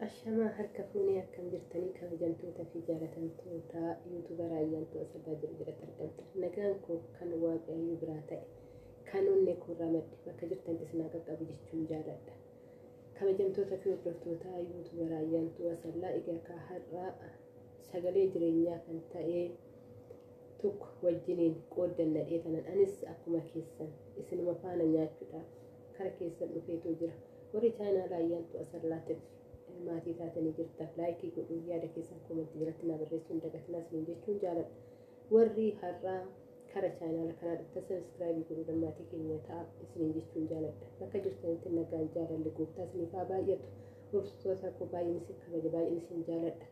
Ashamaa harka fuunee akkam jirtanii kabajamtoota fi jaalatamtoota yuutuubaraa Ayyaantuu Asabbaa jiru jalatti argamtan. Nagaan koo kan Waaqayyo biraa ta'e kan onnee koorraa madde bakka jirtanitti isin haa qaqqabu jechuun jaaladha. Kabajamtoota fi hordoftoota yuutuubaraa Ayyaantuu Asallaa, egaa kaa har'aa sagalee jireenyaa kan ta'e tokko wajjiniin qooddanna tanan anis akkuma keessan isinuma faana nyaachuudhaaf kara keessan dhufeetoo jira. Warri chaanaala Ayyaantuu Asallaatiif maatii taatanii jirtan like godhuu, yaada keessan comment jalatti naa barreessuu hin dagatinaa isiniin jechuun jaaladha. Warri har'aa kara chaanaala kanaa dhuftan subscribe godhuudhaan maatii keenya ta'a isiniin jechuun jaaladha. Bakka jirtanitti nagaan jaalalli gooftaa isiniif haa baay'atu. Hordoftoota koo, baay'een isin kabaja, baay'een isin jaaladha.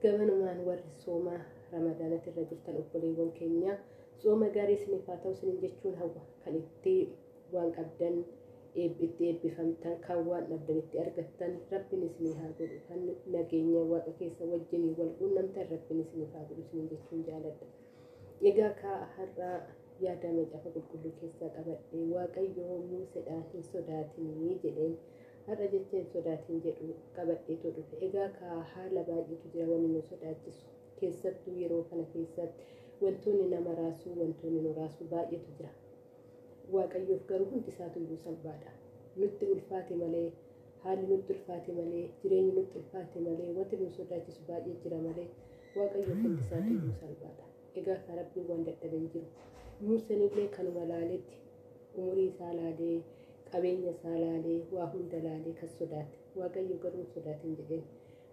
Gamanumaan warri sooma Ramadaanatti irra jirtan, obboleewwan keenya, sooma gaarii isiniif haa ta'u isiniin jechuun hawwa. Kan itti waan qabdan itti eebbifamtan, kan waan dhabdan itti argattan Rabbiin isinii haa godhu. Kan nageenya Waaqa keessa wajjinii wal quunnamtan Rabbiin isiniif haa godhu isiniin jechuun jaaladha. Egaa kaa har'aa yaada Macaafa Qulqulluu keessaa qabadhe, Waaqayyo Museedhaan "Hin sodaatinii" jedheen. Har'a jecha "hin sodaatin" jedhu qabadheetoo dhufe. Egaa kaa haala baay'eetu jira wanni nu sodaachisu. Keessattuu yeroo kana keessatti wantoonni nama raasuu, wantoonni nu raasuu baay'eetu jira. Waaqayyoof garuu hundi isaatu iyyuu salphaadha. Nutti ulfaate malee, haalli nutti ulfaate malee, jireenyi nutti ulfaate malee, wanti nu sodaachisu baay'ee jira malee, Waaqayyoof hundi isaatu iyyuu salphaadha. Egaa kan Rabbiin waan dadhabe hin jiru. Museen illee kanuma laaletti, umurii isaa laalee, qabeenya isaa laalee, waa hunda laalee kan sodaate. Waaqayyo garuu "Hin sodaatin" jedheen.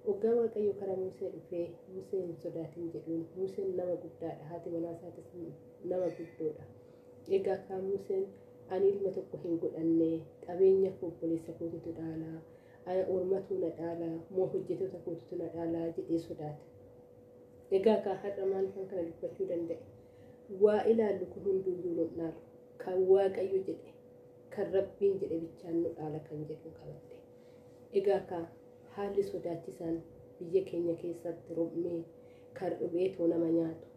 Waggaa Waaqayyo karaa Musee dhufee "Musee, hin sodaatin" jedhuun, Museen nama guddaadha. Haati manaa isaatis nama guddoodha. Egaa kaa Museen "Ani ilma tokko hin godhanne, qabeenya koo obboleessa kootitu dhaalaa, ormatu na dhaalaa moo hojjetoota kootitu na dhaalaa?" jedhee sodaate. Egaa kaa har'a maaliifan kana dubbachuu danda'e? Waa ilaallu kun hunduyyuu nu dhaalu. Kan Waaqayyo jedhe, kan Rabbiin jedhe bichaan nu dhaala kan jedhu qabadhe. Egaa kaa haalli sodaachisaan biyya keenya keessatti rom'ee kan ripheetoo nama nyaatu,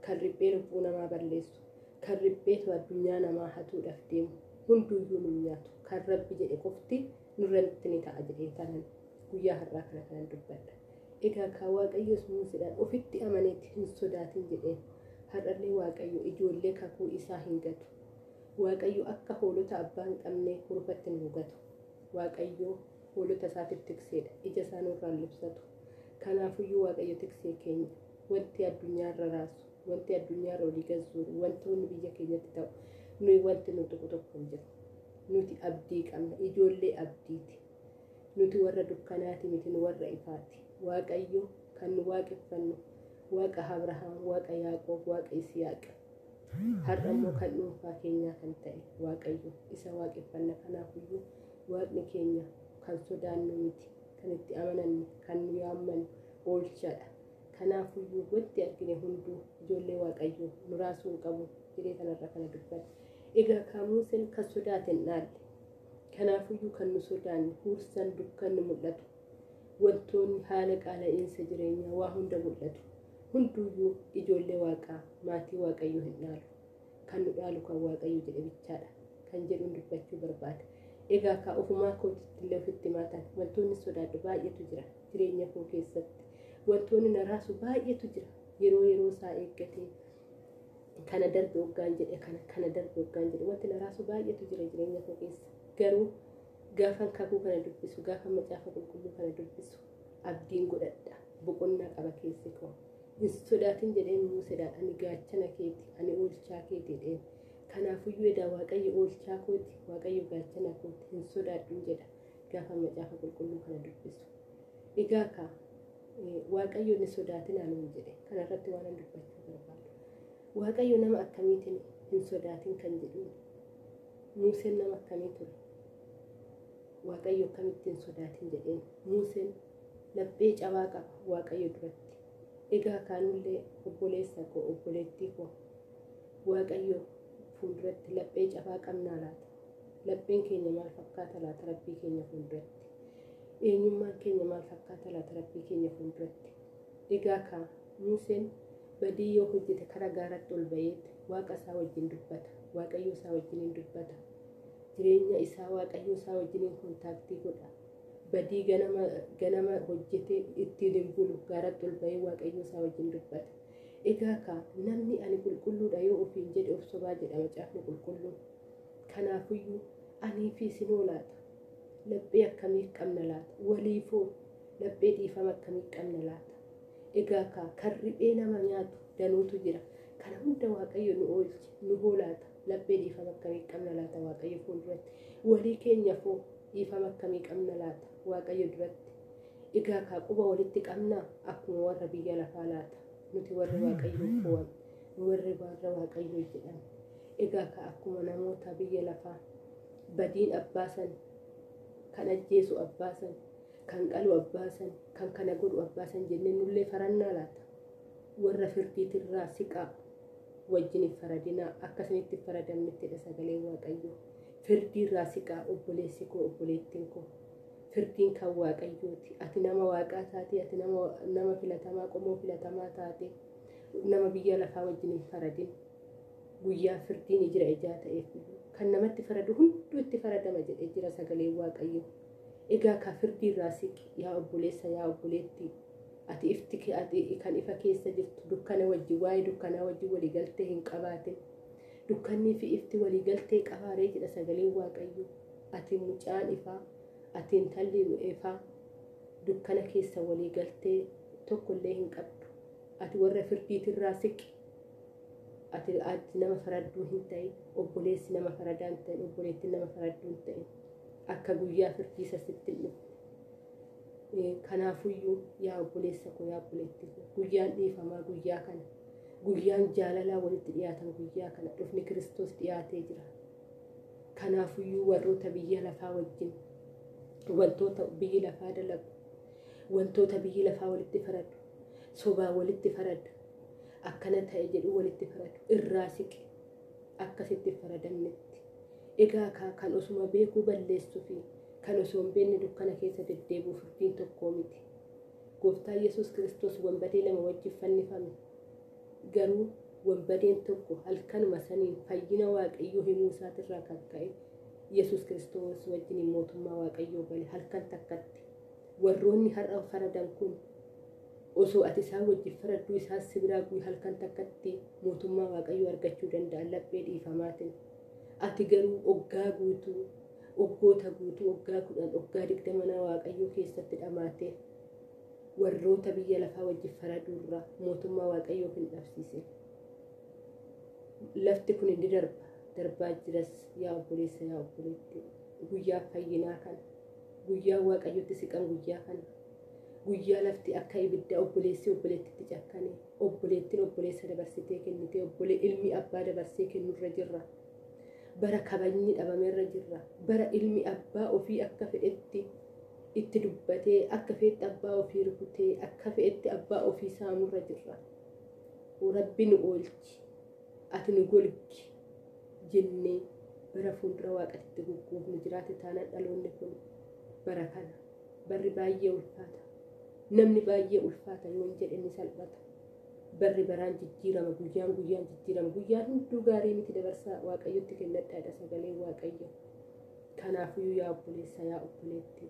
kan riphee lubbuu namaa balleessu, kan ripheetoo addunyaa namaa hatuudhaaf deemu hunduyyuu nu nyaatu. Kan Rabbi jedhe qofti nurratti ni ta'a jedhee tanan guyyaa har'aa kana kanan dubbadha. Egaa kaa Waaqayyos Museedhaan ofitti amaneetti "Hin sodaatin" jedheen. Har'allee Waaqayyo ijoollee kakuu isaa hin gatu. Waaqayyo akka hoolota abbaa hin qabne hurufatti nu gatu. Waaqayyo hoolota isaatiif tikseedha. Ija isaa nurraan libsatu. Kanaafuyyuu Waaqayyo tiksee keenya. Wanti addunyaarra raasu, wanti addunyaarra olii gad zuuru, wantoonni biyya keenyatti ta'u, nuyi wanti nu tuqu tokko hin jiru. Nuti abdii qabna. Ijoollee abdiiti. Nuti warra dukkanaati miti, nu warra ifaati. Waaqayyo kan nu waaqeffannu Waaqa Abrahaam, Waaqa Yaaqoob, Waaqa Isiyaaq. Har'a immoo kan dhuunfaa keenyaa kan ta'e Waaqayyo isa waaqeffanna. Kanaafuyyuu Waaqni keenya kan sodaannu miti, kan itti amanannu, kan nu yaammannu oolchaadha. Kanaafuyyuu wanti argine hunduu ijoollee Waaqayyoo nu raasuu hin qabu jedhee kanarra kana dubbadhe. Egaa kaa Museen kan sodaate hin dhaalle. Kanaafuyyuu kan nu sodaanne huursan dukkanni mul'atu. Wantoonni haala qaala'iinsa jireenyaa waa hunda mul'atu. Hunduyyuu ijoollee Waaqaa, maatii Waaqayyoo hin dhaalu. Kan nu dhaalu kan Waaqayyo jedhe bichaadha. Kan jedhuun dubbachuu barbaada. Egaa kaa ofumaa kootitti illee ofitti maatan wantoonni sodaadhu baay'eetu jira jireenya koo keessatti. Wantoonni na raasu baay'eetu jira. Yeroo yeroo isaa eeggatee kana darbe waggaan jedhe, kana kana darbe waggaan jedhe, wanti na raasu baay'eetu jira jireenya koo keessa. Garuu gaafan kakuu kana dubbisu, gaafa Macaafa Qulqulluu kana dubbisu, abdiin godhadha. Boqonnaa qaba keessi koo. "Hin sodaatin" jedheen Museedhaan, "Ani gaachana keeti, ani oolchaa keeti" jedheen. Kanaafuyyuu edaa Waaqayyo oolchaa kooti, Waaqayyo gaachana kooti, hin sodaadhuun jedha gaafa Macaafa Qulqulluu kana dubbisu. Egaa kaa Waaqayyo "Hin sodaatinaa" nuun jedhe. Kanarratti waan an dubbachuu barbaadu. Waaqayyo nama akkamiitiin "Hin sodaatin" kan jedhuun? Museen nama akkamii ture? Waaqayyo akkamitti "Hin sodaatin" jedheen? Museen laphee cabaa qaba Waaqayyo duratti. Egaa kaanullee obboleessa koo, obboleettii koo, Waaqayyo fuulduratti laphee cabaa qabnaa laata? Lapheen keenya maal fakkaata laata Rabbii keenya fuulduratti? Eenyummaan keenya maal fakkaata laata Rabbii keenya fuulduratti? Egaa kaa Museen badii yoo hojjete kara gaaratti ol bayeet Waaqa isaa wajjin dubbata. Waaqayyo isaa wajjiniin dubbata. Jireenya isaa Waaqayyo isaa wajjiniin contact godha. Badii ganama hojjetee ittiin hin bulu, gaaratti ol bahee Waaqayyo isaa wajjin dubbata. Egaa kaa namni ani qulqulluudha yoo ofiin jedhe of sobaa jedha macaafni qulqulluun. Kanaafiyyuu anii fi isinoo laata? Laphee akkamii qabna laata? Waliifoo laphee dhiifama akkamii qabna laata? Egaa kaa kan riphee nama nyaatu danuutu jira. Kana hunda Waaqayyo nu oolche, nu hoolaata. Laphee dhiifama akkamii qabna laata Waaqayyo fuulduratti? Walii keenyafoo dhiifama akkamii qabna laata Waaqayyo duratti? Egaa kaa quba walitti qabnaa akkuma warra biyya lafaa laata? Nuti warri Waaqayyoo fo'an, nu warri warra Waaqayyoo jedhan. Egaa kaa akkuma namoota biyya lafaa badiin abbaa san, kan ajjeesu abbaa san, kan qalu abbaa san, kan kana godhu abbaa san jennee nullee farannaa laata? Warra firdiitirraa siqaa, wajjin hin faradinaa, akkasinitti faradamnittidha sagaleen Waaqayyoo. Firdiirraa siqaa obboleessi koo, obboleettiin koo. Firdiin kan Waaqayyooti. Ati nama Waaqaa taate, ati nama filatamaa, qomoo filatamaa taate, nama biyya lafaa wajjin hin faradin. Guyyaa firdiin jira ijaa ta'eef kan namatti faradu hunduu itti faradama jedhee jira sagaleen Waaqayyoo. Egaa kaa firdiirraa siqi yaa obboleessa, yaa obboleettii. Ati ifti ati kan ifa keessa jirtu dukkana wajjin, waa'ee dukkanaa wajjin waliigaltee hin qabaatin. Dukkannii fi ifti waliigaltee qabaaree jedha sagaleen Waaqayyoo. Ati mucaan ifaa, ati intalli ifaa dukkana keessa waliigaltee tokkollee hin qabdu. Ati warra firdiitirraa siqi. Ati nama faradduu hin ta'in, obboleessi nama faradaa hin ta'in, obboleettiin nama faradduu hin ta'in. Akka guyyaa firdiisa sitti hin dhufne. Kanaafuyyuu yaa obboleessa koo, yaa obboleettii koo, guyyaan dhiifamaa guyyaa kana, guyyaan jaalalaa walitti dhiyaatan guyyaa kana, dhufni Kiristoos dhiyaatee jira. Kanaafuyyuu warroota biyya lafaa wajjin wantoota biyyi lafaa dalagu, wantoota biyyi lafaa walitti faradu, sobaa walitti faradu, akkana ta'e jedhu walitti faradu, irraa siqi akkasitti faradamnetti. Egaa kaa kan osuma beekuu balleessuu fi kan osoo hin beekne dukkana keessa deddeebi'u firdiin tokkoo miti. Gooftaa Yesuus Kiristoos wanbadee lama wajjin fannifame. Garuu wanbadeen tokko halkanuma saniin fayyina Waaqayyoo himuu isaatirraa kan ka'e Yesuus Kiristoos wajjin mootummaa Waaqayyoo gale halkan takkatti. Warroonni har'a faradan kun osoo ati isaan wajjin faradduu isaan si biraa guyyuu halkan takkatti mootummaa Waaqayyoo argachuu danda'an laphee dhiifamaatiin. Ati garuu oggaa guutuu, oggoota guutuu, oggaa 10, oggaa 20 mana Waaqayyoo keessatti dhamaatee warroota biyya lafaa wajjin faraduurraa mootummaa Waaqayyoo hin dhabsiisin. Lafti kun ni darba, darbaa jiras yaa obboleessa, yaa obboleettii. Guyyaa fayyinaa kana, guyyaa Waaqayyotti siqan guyyaa kana, guyyaa lafti akka ibiddaa obboleessi obboleettitti cakkane, obboleettiin obboleessa dabarsitee kennitee, ilmi abbaa dabarsee kennurra jirra. Bara kabajni dhabamerra jirra. Bara ilmi abbaa ofii akka fedhetti itti dubbatee, akka fedhetti abbaa ofii rukutee, akka fedhetti abbaa ofii saamurra jirra. Rabbi nu oolchi, ati nu golgi jennee bara fuuldura Waaqatti gugguufnu jiraate taanaan dhaloonni kun bara kana. Barri baay'ee ulfaata. Namni baay'ee ulfaata yoon jedhe ni salphata. Barri baraan jijjiirama, guyyaan guyyaan jijjiirama. Guyyaan hunduu gaarii miti, dabarsaa Waaqayyotti kennadhaadha sagaleen Waaqayyo. Kanaafiyyuu yaa obboleessa, yaa obboleettii,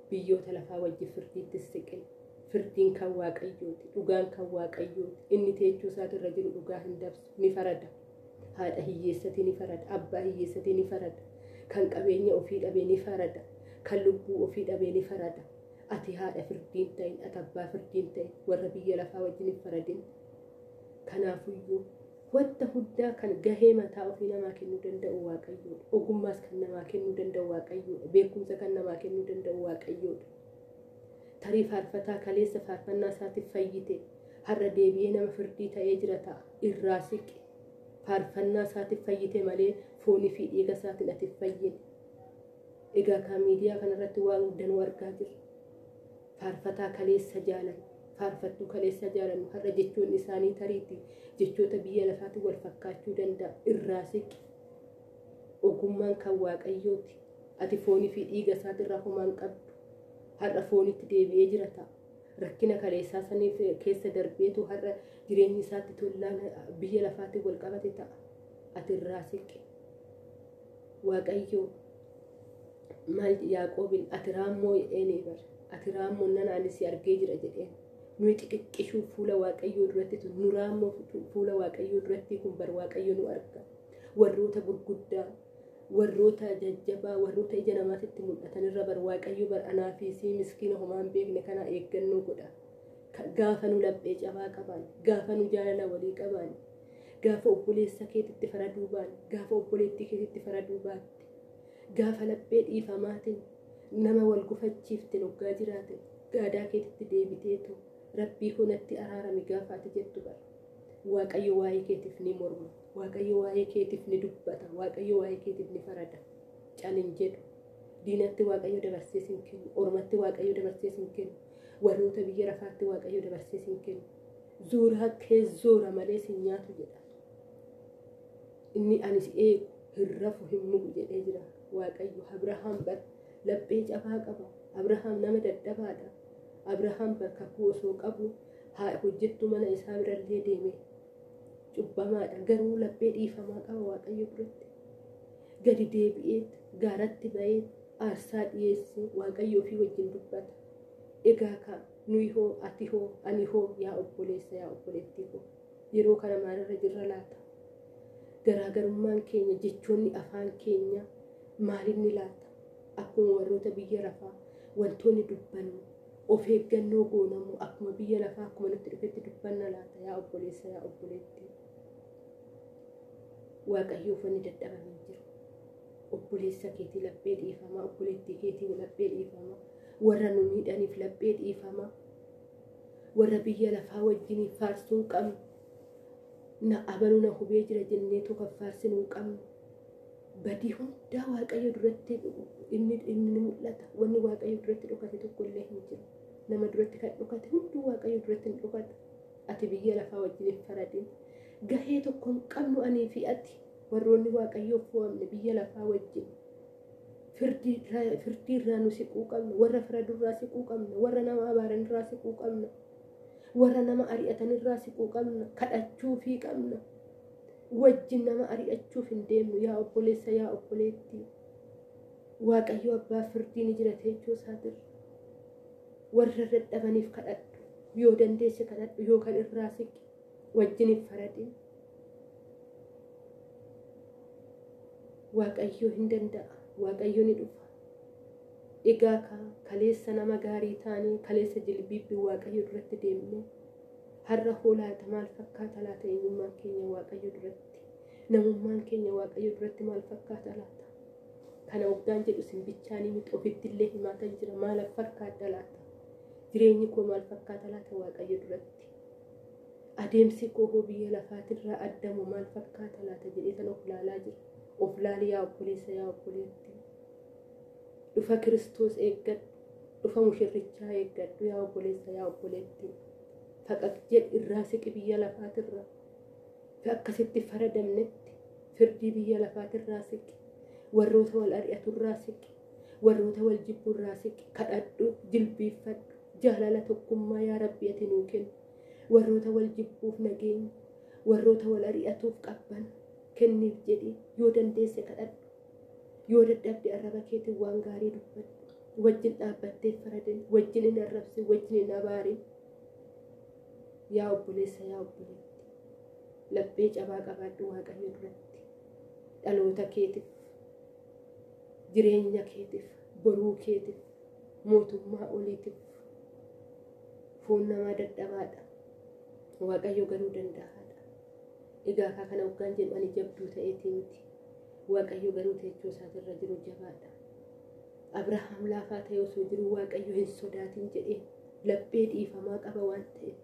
biyyoota lafaa wajjin firdiitti siqin. Firdiin kan Waaqayyooti, dhugaan kan Waaqayyooti. Inni teechuu isaatirra jiru dhugaa hin dabsu, ni farada. Haadha hiyyeessatii ni farada, abbaa hiyyeessatii ni farada. Kan qabeenya ofii dhabee ni farada, kan lubbuu ofii dhabee ni farada. Ati haadha firdiin ta'in, ati abbaa firdiin ta'in, warra biyya lafaa wajjin hin faradin. Kanaafiyyuu wanta hundaa kan gahee mataa ofii namaa kennuu danda'u Waaqayyoodha. Ogummaas kan namaa kennuu danda'u Waaqayyoodha. Beekumsa kan namaa kennuu danda'u Waaqayyoodha. Tarii faarfataa kaleessa faarfannaa isaatiif fayyite har'a deebi'ee nama firdii ta'ee jira ta'a. Irraa siqi. Faarfannaa isaatiif fayyite malee foonii fi dhiiga isaatiin ati hin fayyine. Egaa kaa miidiyaa kanarratti waan danuu argaa jirra. Faarfataa kaleessa jaalannu, faarfattuu kaleessa jaalannu har'a jechoonni isaanii tariitti jechoota biyya lafaatiin wal fakkaachuu danda'a. Irraa siqi. Ogummaan kan Waaqayyooti. Ati foonii fi dhiiga isaatirraa homaa hin qabdu. Har'a foonitti deebi'ee jira ta'a. Rakkina kaleessaa saniif keessa darbeetu har'a jireenyi isaatti tollaan biyya lafaatiin wal qabate ta'a. Ati irraa siqi. Waaqayyo Maal Yaaqoobiin ati raammoo jedheenii bara. Ati raammoo nan ani si argee jira jedheen. Nuyi xixiqqishuu fuula Waaqayyoo duratti tun nu raammoo fuula Waaqayyoo duratti kun bar Waaqayyo nu arga. Warroota gurguddaa, warroota jajjabaa, warroota ija namaatitti mul'atan irra bar Waaqayyo bar anaa fi sii miskiina homaa hin beekne kana eeggannoo godha. Gaafa nu laphee cabaa qabaan, gaafa nu jaalala walii qabaan, gaafa obboleessa keetitti faraduu baan, gaafa obboleettii keetitti faraduu baatte, gaafa laphee dhiifamaatiin nama wal gufachiifte hoggaa jiraate gaadaa keetitti deebiteetu Rabbii koo natti araarami gaafa ati jettu bara. Waaqayyo waa'ee keetiif ni morma. Waaqayyo waa'ee keetiif ni dubbata. Waaqayyo waa'ee keetiif ni farada. Cal hin jedhu. Diinatti Waaqayyo dabarsee sin kennu. Ormatti Waaqayyo dabarsee sin kennu. Warroota biyya lafaatti Waaqayyo dabarsee sin kennu. Zuuraa kee zoora malee sin nyaatu jedha. Inni ani si eegu hin rafu hin mugu jedhee jira Waaqayyo. Abrahaam bar laphee cabaa qaba. Abrahaam nama dadhabaadha. Abrahaam bar kakuu osoo qabu haa hojjettuu mana isaa birallee deeme cubbamaadha. Garuu laphee dhiifamaa qaba Waaqayyo duratti. Gadi deebi'eet gaaratti ba'eet aarsaa dhiyeessee Waaqayyo ofii wajjin dubbata. Egaa kaa nuyi hoo, ati hoo, ani hoo yaa obboleessa yaa obboleettii koo yeroo kana maalirra jirra laata? Garaagarummaan keenya jechoonni afaan keenya maalinni laata? Akkuma warroota biyya lafaa wantoonni dubbannu of eeggannoo goonamoo akkuma biyya lafaa akkuma nutti dhufetti dubbanna laata yaa obboleessa yaa obboleettii? Waaqayyoof wanni dadhabame hin jiru. Obboleessa keetii laphee dhiifamaa, obboleettii keetii laphee dhiifamaa, warra nu miidhaniif laphee dhiifamaa, warra biyya lafaa wajjiniif faarsuu hin qabnu. Na abaluu na hubee jira jennee tokko faarsinuu hin qabnu. Badii hundaa Waaqayyo duratti inni inni ni mul'ata. Wanni Waaqayyo duratti dhokate tokko illee hin jiru. Nama duratti kan dhokate hunduu Waaqayyo duratti hin dhokatu. Ati biyya lafaa wajjin hin faradin. Gahee tokko hin qabnu anii fi ati warroonni Waaqayyoof fo'amne biyya lafaa wajjin. Firdii irraa nu siquu qabna. Warra faradurraa siquu qabna. Warra nama abaaranirraa siquu qabna. Warra nama ari'atanirraa siquu qabna. Kadhachuufii qabna. Wajjin nama ari'achuuf hin deemnu yaa obboleessa yaa obboleettii. Waaqayyo abbaa firdii ni jira teechoo isaatirra. Warra dadhabaniif kadhadhu. Yoo dandeesse kadhadhu yoo kan irraa siqi. Wajjin hin faradin. Waaqayyo hin danda'a. Waaqayyo ni dhufa. Egaa kaa kaleessa nama gaarii taanee kaleessa jilbiibbi Waaqayyo duratti deemnee har'a hoo laata maal fakkaata laata eenyummaan keenya Waaqayyo duratti? Namummaan keenya Waaqayyo duratti maal fakkaata laata? Kana hoggaan jedhu isin bichaanii miti ofitti illee himaatan jira. Maal fakkaata laata? Jireenyi koo maal fakkaata laata Waaqayyo duratti? Adeemsi koo hoo biyya lafaatirraa addamu maal fakkaata laata jedhee tan of laalaa jira. Of laali yaa obboleessa yaa obboleettii. Dhufa Kiristoos eeggadhu. Dhufa mushirrichaa eeggadhu yaa obboleessa yaa obboleettii. Faqaq jedhi irraa siqi biyya lafaatirraa. Akkasitti faradamnetti firdii biyya lafaatirraa siqi. Warroota wal ari'aturraa siqi. Warroota wal jibburraa siqi. Kadhadhu, jilbiiffadhu. Jaalala tokkummaa yaa Rabbi ati nuu kenni. Warroota wal jibbuuf nageenya. Warroota wal ari'atuuf qabbana. Kenniif jedhi yoo dandeesse kadhadhu. Yoo dadhabde arraba keetiin waan gaarii dubbadhu. Wajjin dhaabbattee faradin, wajjin hin arrabsin, wajjin hin abaarin. Yaa obboleessa yaa obboleetti. Laphee cabaa qabaadhu Waaqayyo duratti. Dhaloota keetiif, jireenya keetiif, boruu keetiif, mootummaa oliitiif. Foon namaa dadhabaadha. Waaqayyo garuu danda'aadha. Egaa kaa kana hoggaan jedhu ani jabduu ta'eetii miti. Waaqayyo garuu teechoo isaatirra jiru jabaadha. Abrahaam laafaa ta'e osoo jiru Waaqayyo hin sodaatin jedhee laphee dhiifamaa qaba waan ta'eef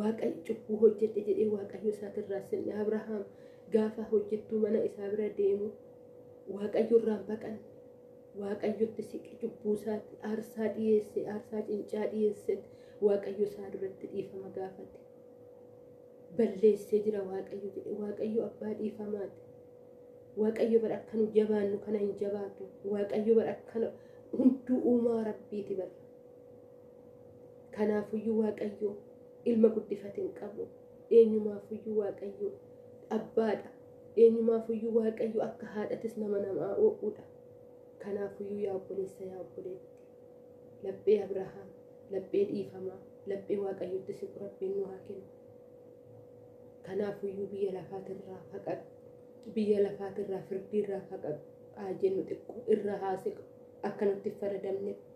Waaqayyo cubbuu hojjedhe jedhee Waaqayyo isaatirraa sinne. Abrahaam gaafa hojjettuu mana isaa bira deemu Waaqayyo irraa hin baqanne. Waaqayyotti siqe cubbuu isaatti aarsaa dhiyeesse, aarsaa cincaa dhiyeesse Waaqayyo isaa duratti dhiifama gaafate. Balleessee jira Waaqayyo jedhe. Waaqayyo abbaa dhiifamaati. Waaqayyo bara akka nu jabaannu kana hin jabaatu. Waaqayyo bara akkana hunduu uumaa Rabbiiti bara. Kanaafuyyuu Waaqayyo ilma guddifate hin qabu. Eenyumaafuyyuu Waaqayyo abbaadha. Eenyumaafuyyuu Waaqayyo akka haadhatis nama namaa oo'uudha. Kanaafuyyuu yaa obboleessa, yaa obboleetti, laphee Abrahaam, laphee dhiifamaa, laphee Waaqayyotti siqu Rabbiin nu haa kennu. Kanaafuyyuu biyya lafaatirraa faqadhu, biyya lafaatirraa firdiirraa faqadhu haa jennu, xiqqoo irraa haa siqu akka nutti faradamnetti.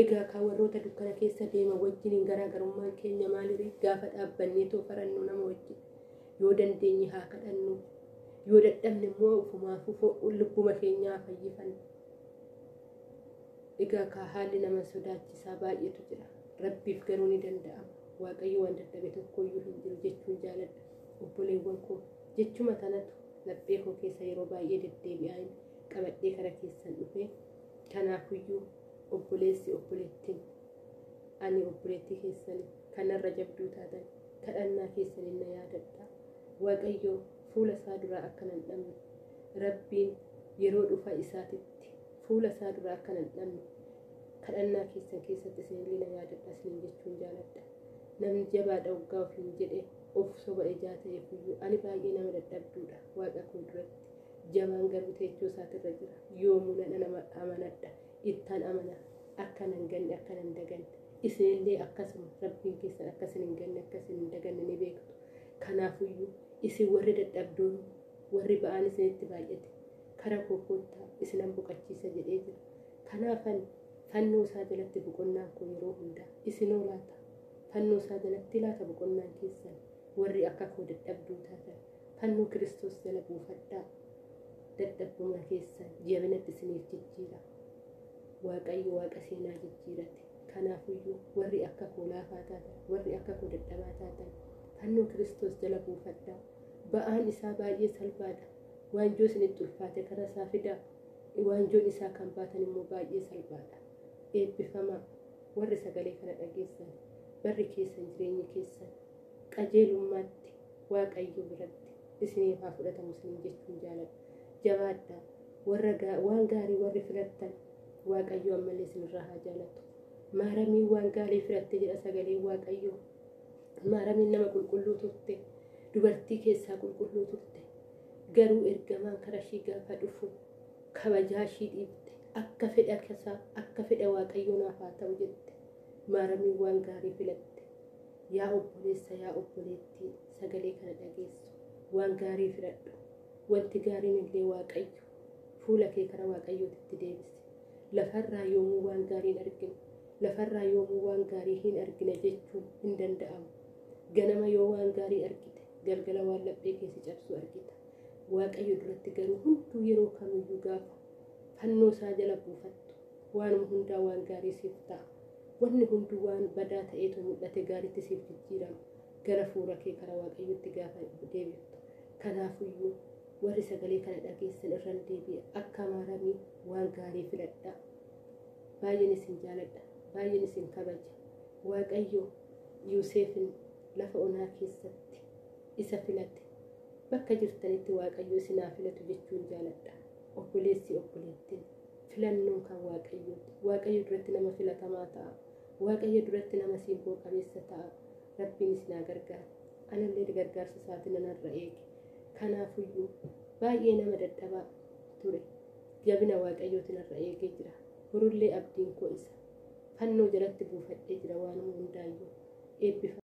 Egaa kan warroota dukkana keessa deeman wajjiniin garaagarummaan keenya maaliree? Gaafa dhaabbannee too farannu nama wajjin yoo dandeenye haa kadhannu, yoo dadhabne immoo ofumaafuu lubbuma keenyaa fayyifanna. Egaa kaa haalli nama sodaachisaa baay'eetu jira. Rabbiif garuu ni danda'ama. Waaqayyo waan dadhabe tokkoyyuu hin jiru jechuun jaaladha. Obboleewwan koo, jechuma tanatu laphee koo keessa yeroo baay'ee deddeebi'aa qabadhee kara keessan dhufee. Kanaafuyyuu obboleessi, obboleettiin, ani obboleettii keessan kanarra jabduu taatan, kadhannaa keessaniin na yaadadha. Waaqayyo fuula isaa duraa akka nan dhabne, Rabbiin yeroo dhufa isaatitti fuula isaa duraa akka nan dhabne, kadhannaa keessan keessatti isinillee na yaadadha isiniin jechuun jaaladha. Namni jabaadha waggaa ofiin jedhe of soba ijaa ta'eefiyyuu ani baay'ee nama dadhabduudha Waaqa koo duratti. Jabaan garuu teechoo isaatirra jira. Yoomuu nan amanadha. Ittaan amana akka nan ganne, akka nan daganne. Isinillee akkasuma Rabbiin keessan akka isin hin ganne, akka isin hin daganne ni beektu. Kanaafuyyuu isin warri dadhabdoonni, warri ba'aan isinitti baay'ate, kara koo koottaa isinan boqachiisa jedhee jira. Kanaafan fannoo isaa jalatti boqonnaan koo yeroo hundaa. Isinoo laata? Fannoo isaa jalatti laata boqonnaan keessan? Warri akka koo dadhabduu taatan fannoo Kiristoos jala buufadhaa. Dadhabbuma keessan jabinatti isiniif jijjiira. Waaqayyo Waaqa seenaa jijjiirate. Kanaafuyyuu warri akka koo laafaa taatan, warri akka koo dadhabaa taatan, fannoo Kiristoos jala buufadhaa. Ba'aan isaa baay'ee salphaadha. Waanjoo isinitti ulfaate kara isaa fidaa. Waanjoon isaa kan baatan immoo baay'ee salphaadha. Eebbifamaa warri sagalee kana dhageessan, barri keessan, jireenyi keessan qajeelummaatti Waaqayyo biratti isiniif haa fudhatamu isiniin jechuun jaaladha. Jabaadhaa. Warra waan gaarii warri filattan Waaqayyo ammallee isinirraa haa jaalatu. Maaramiin waan gaarii filatte jedha sagaleen Waaqayyoo. Maaramiin nama qulqulluu turte. Dubartii keessaa qulqulluu turte. Garuu ergamaan kara ishii gaafa dhufu kabajaa ishii dhiifte. Akka fedha kasaa, akka fedha Waaqayyoo naaf haa ta'u jette. Maaramiin waan gaarii filatte. Yaa obboleessa, yaa obboleettii sagalee kana dhageessu, waan gaarii filadhu. Wanti gaariin illee Waaqayyo. Fuula kee kara Waaqayyootitti deebisi. Lafarraa yoomuu waan gaarii hin arginu. Lafarraa yoomuu waan gaarii hin argina jechuun hin danda'amu. Ganama yoo waan gaarii argite, galgala waan laphee kee si cabsu argita. Waaqayyo duratti garuu hunduu yeroo kamiyyuu gaafa fannoo isaa jala buufattu waanuma hundaa waan gaarii siif ta'a. Wanni hunduu waan badaa ta'eetu mul'ate gaariitti siif jijjiirama. Gara fuula kee kara Waaqayyotti gaafa deebiftu. Kanaafuyyuu warri sagalee kana dhageessan irran deebi'a. Akka Maaramii waan gaarii filadhaa. Baay'een isin jaaladha. Baay'een isin kabaja. Waaqayyo Yoosefin lafa onaa keessatti isa filate. Bakka jirtanitti Waaqayyo isin haa filatu jechuun jaaladha. Obboleessi, obboleettiin, filannoon kan Waaqayyooti. Waaqayyo duratti nama filatamaa ta'a. Waaqayyo duratti nama simboo qabeessa ta'a. Rabbiin isin haa gargaaru. Anallee gargaarsa isaatiin nanarra eege. Kanaafuyyuu baay'ee nama dadhabaa ture. Jabina Waaqayyootiin narra eegee jira. Borullee abdiin koo isa. Fannoo jalatti buufadhee jira waanuma hundaayyuu. Eebbifa.